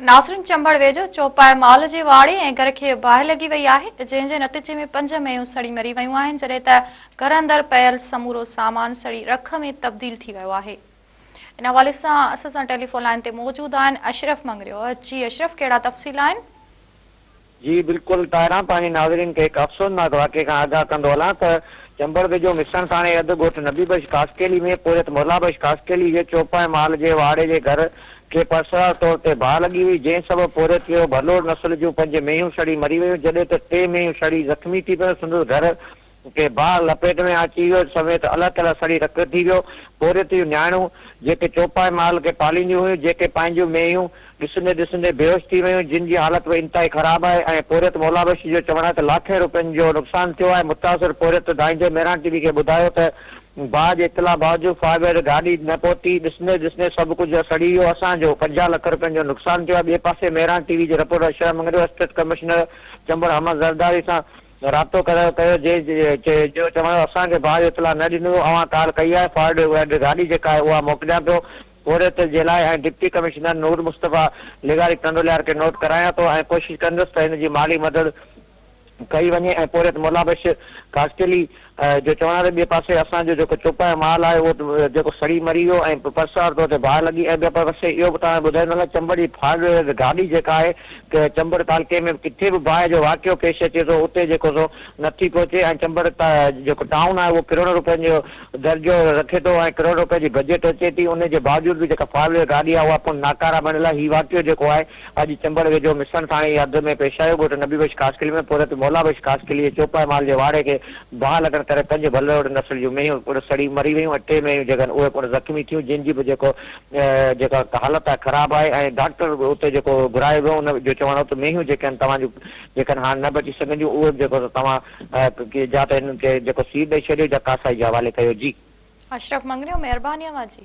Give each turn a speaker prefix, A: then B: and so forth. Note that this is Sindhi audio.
A: ناصرين چمبڙ ويجهو چوپائي مال جي واڙي ۽ گهر کي باهه لڳي وئي آهي، جنهن جي نتيجي ۾ پنج مينهون سڙي مري ويون آهن، جڏهن ته گهر اندر پيل سمورو سامان سڙي رک ۾ تبديل ٿي ويو آهي. ان حوالي سان اسان سان ٽيليفون لائين تي موجود آهن اشرف مڱريو. جي اشرف ڪهڙا تفصيل آهن؟
B: جي بلڪل طاهران پنهنجي ناظرين کي هڪ افسوسناڪ واقعي کان آگاهه ڪندو هلان ته چمبڙ ويجهو مسڻ ٿاڻي حد ڳوٺ نبي بخش خاصخيلي ۾ پورهيت مولا بخش خاصخيلي جي چوپائي مال جي واڙي جي گهر کي پراسرار طور تي باهه لڳي وئي جنهن سبب پورهيت جو ڀلوڙ نسل جون پنج مينهون سڙي مري ويون جڏهن ته ٽي مينهون سڙي زخمي ٿي پيون سندس گهر کي باهه لپيٽ ۾ اچي ويو سميت الڳ ٿلڳ سڙي رک ٿي ويو. پورهيت جون نياڻيون جيڪي چوپائي مال کي پالينديون هيون، جيڪي پنهنجون مينهيون ڏسندي ڏسندي بيهوش ٿي ويون، جن جي حالت به انتهائي خراب آهي ۽ پورهيت مولا بخش جو چوڻ آهي ته لاکين روپين جو نقصان ٿيو آهي. متاثر پورهيت دانهيندي مهراڻ ٽي وي کي ٻڌايو ته باهه جي اطلاع باوجود فائر برگيڊ گاڏي نه پهتي، ڏسندي ڏسندي سڀ ڪجهه سڙي ويو، اسان جو 50 لک روپين جو نقصان ٿيو آهي. ٻئي پاسي مهراڻ ٽي وي جي reporter Ashraf Mangrio assistant commissioner Chambar Ahmed Zardari سان رابطو ڪرايو ڪيو جنهن جو چوڻ هو اسان کي باهه جو اطلاع نه ڏنو ويو اوهان ڪال ڪئي آهي فائر برگيڊ گاڏي جيڪا آهي اها موڪليان پيو پورهيت جي لاء ۽ ڊپٽي ڪمشنر نور مصطفيٰ لغاري ٽنڊوليار کي نوٽ ڪرايان ٿو ۽ ڪوشش ڪندس ته هن جي مالي مدد ڪئي وڃي ۽ پورهيت مولا بخش خاصخيلي جو چوڻ آهي ته ٻئي پاسي اسان جو جيڪو چوپايو مال آهي اهو جيڪو سڙي مري ويو ۽ پرسار طور تي باهه لڳي ۽ ٻئي پاسي اهو به توهان کي ٻڌائيندو هلان چمبڙ جي فائر گاڏي جيڪا آهي چمبڙ تعلقي ۾ ڪٿي به باهه جو واقعو پيش اچي ٿو اتي جيڪو سو نٿي پهچي ۽ چمبڙ جيڪو ٽائون آهي اهو ڪروڙين روپين جو درجو رکي ٿو ۽ ڪروڙين روپين جي بجيٽ اچي ٿي ان جي باوجود به جيڪا فائر گاڏي آهي اها پڻ ناڪاره بڻيل آهي هي واقعو جيڪو آهي اڄ چمبڙ ويجهو مسڻ ٿاڻي جي حد ۾ پيش آيو. ڳوٺ نبي بخش خاصخيلي ۾ پورهيت مولا بخش خاصخيلي جي چوپائي مال جي واڙي کي باهه لڳڻ ڪري پنج ڀلوڙ نسل جون مينهون پڻ سڙي مري ويون ۽ ٽي مينهون جيڪي آهن اهي پڻ زخمي ٿيون جن جي به جيڪو جيڪا حالت آهي خراب آهي ۽ ڊاڪٽر به اتي جيڪو گهرايو ويو ان جو چوڻ هو ته مينهون جيڪي آهن توهان جون جيڪي آهن هاڻ نه بچي سگهنديون اهي به جيڪو سو توهان يا ته هنن کي جيڪو سير ڏئي ڇڏيو يا ڪاسائي جي حوالي ڪيو جي.
A: اشرف مڱريو مهرباني اوهان جي.